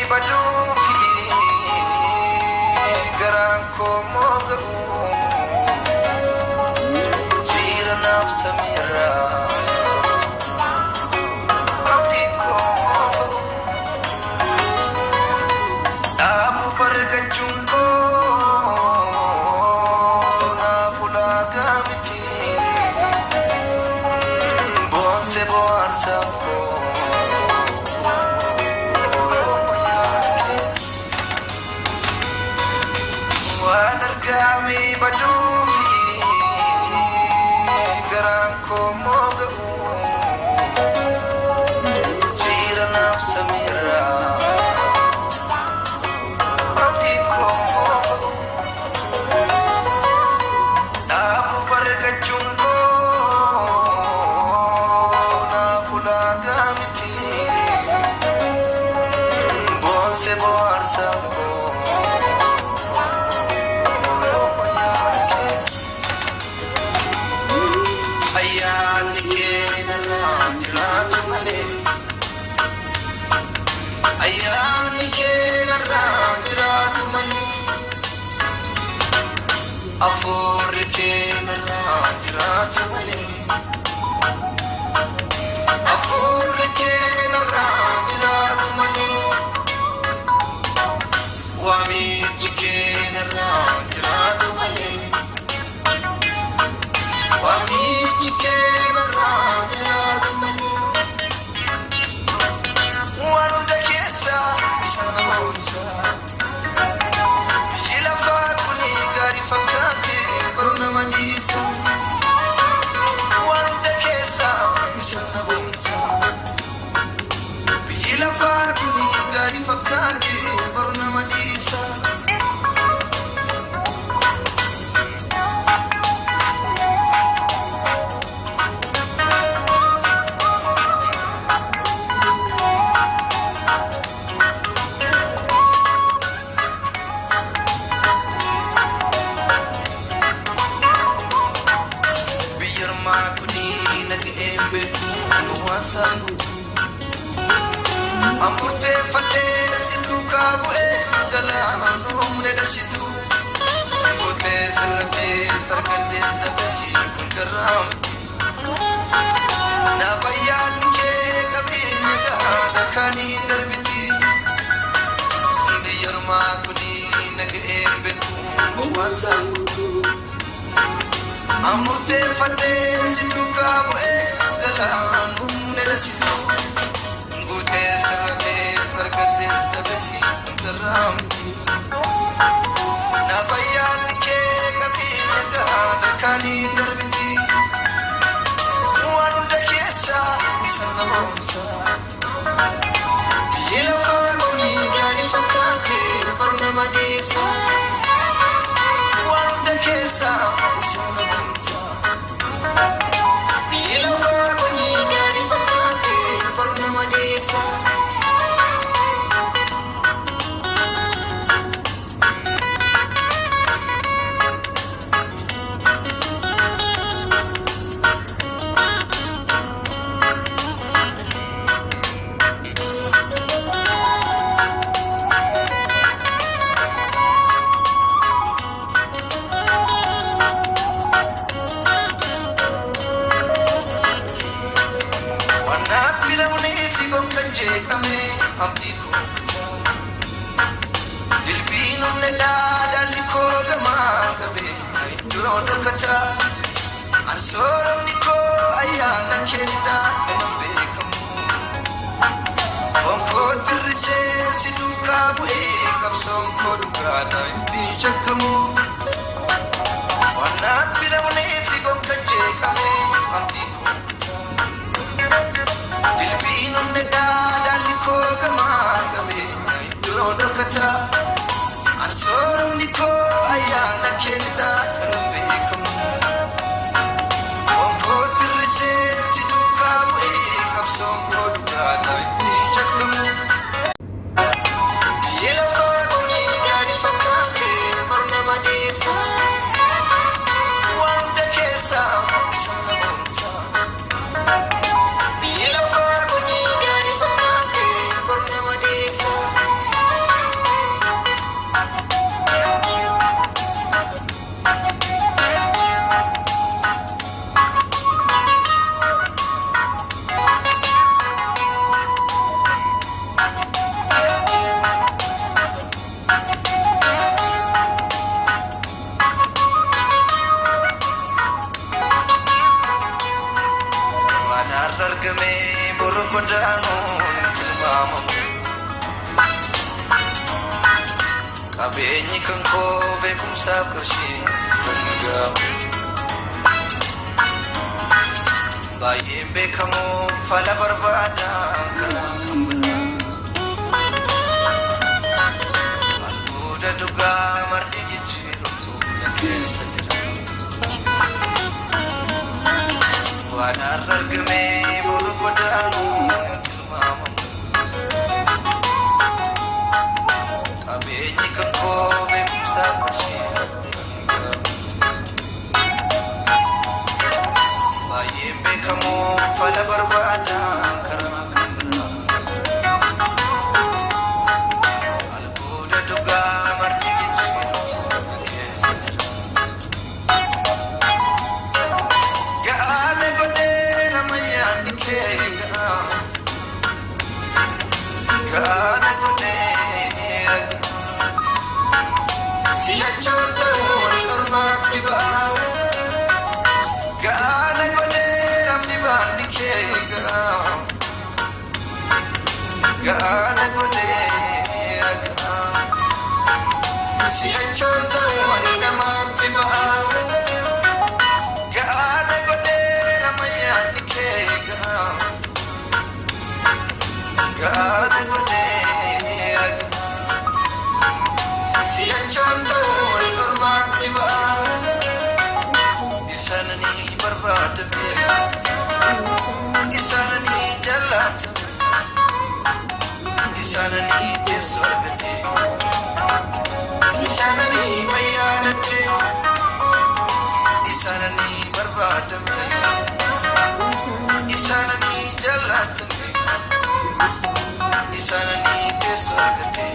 baduufi garaan koo mooga'u jira naaf samiirra abdiin koo mooga'u dhaabuuf argachuun koo naaf ulaagaa miti boonse bohaarsaan koo yooma yaada keeti. Waan argame baduufi garaan koo mooga'u jira naaf samiirra abdiin koo mooga'u dhaabuuf argachuun koo naaf ulaagaa miti boonse bohaarsaan koo yooma yaada keeti. Ayyaanni kee narraa jiraatu malee ayyaanni kee narraa jiraatu malee hafuurri kee narraa jiraatu malee hafuurri kee narraa jiraatu malee waamichi kee narraa jiraatu malee waamichi kee narraa jiraatu malee waan hunda keessa isa na boonsa. Biyyi lafaa kuni gaarii fakkaate baru nama dhiisa. Waan hunda keessa isa na boonsa. Biyyi lafaa kuni gaarii fakkaate baru nama dhiisa. Biyyi ormaa kuni naga'een beeku waan isaan guutu. Amurteeffadhee si duukaa bu'ee galaanuu dasitu. Gootee sirratee sargadee dabasii kun garraamti. Naaf ayyaanni kee qabeenya gahaadha kan hin darbiti. Biyyi ormaa kuni naga'een beeku waan isaan guutu. Amurteeffadhee si duukaa bu'ee galaanuu dasitu. Gootee sirratee sargadee dabasii kun garraamti. Naaf ayyaanni kee qabeenya gahaadha kan hin darbiti. Waan hunda keessa isa na boonsa. Biyyi lafaa kuni gaarii fakkaate baru nama dhiisa. Waan hunda keessa isa na boonsa. Biyyi lafaa kuni gaarii fakkaate baru nama dhiisa. Wannaatti namni fiigoon kan jeeqame abdii koo kutaa. Dilbiin humna dhaadaalli koo gamaa qabeenya iddoo dhokataa. Ansooramni koo ayyaana kennaa kanan beekamu. Foon koo tirrisee si duukaa bu'ee qabsoon koo dhugaadha ittiin shakkamu. Wannaatti namni fiigoon kan jeeqame abdii koo kutaa. Dilbiin humna dhaadaalli koo gamaa qabeenya iddoo dhokataa. Ansooramni koo ayyaana kennaa kanan beekamu. Foon koo tirrisee si duukaa bu'ee qabsoon koo dhugaadha ittiin shakkamu. Biyyi lafaa kuni gaarii fakkaate baru nama Qabeenyi kan koo beekumsaaf qarshii dhangaa. Baay'een beekamu fala barbaada karaa kan biraa. Albuuda dhugaa marti jijjiirutu na keessa jira. Waan har'a argame boru godaanu hin tilmaamamu. Qabeenyi kan koo beekumsaaf qarshii dhangaa. Baay'een beekamu fala barbaada karaa kan biraa. Albuuda dhugaa marti jijjiirutu na keessa jira. Ga'aana godhee nama yaadni kee ga'a. Ga'aana godhee ragaa. Silachoon ta'uun ormaatti ba'a. Ga'aana godhee namni baanni kee ga'a. Ga'aana godhee ragaa. Si'achoon ta'uun namaatti ba'a. Ga'aana godhee nama yaadni kee ga'a. Ga'aana godhee ragaa. Si'achoon ta'uun ormaatti ba'a. Isaananii barbaadame. Isaananii jaallatame. Isaananii teessoo argate. Isaananii bayyaanate. Isaananii barbaadame. Isaananii jaallatame. Isaananii teessoo argate.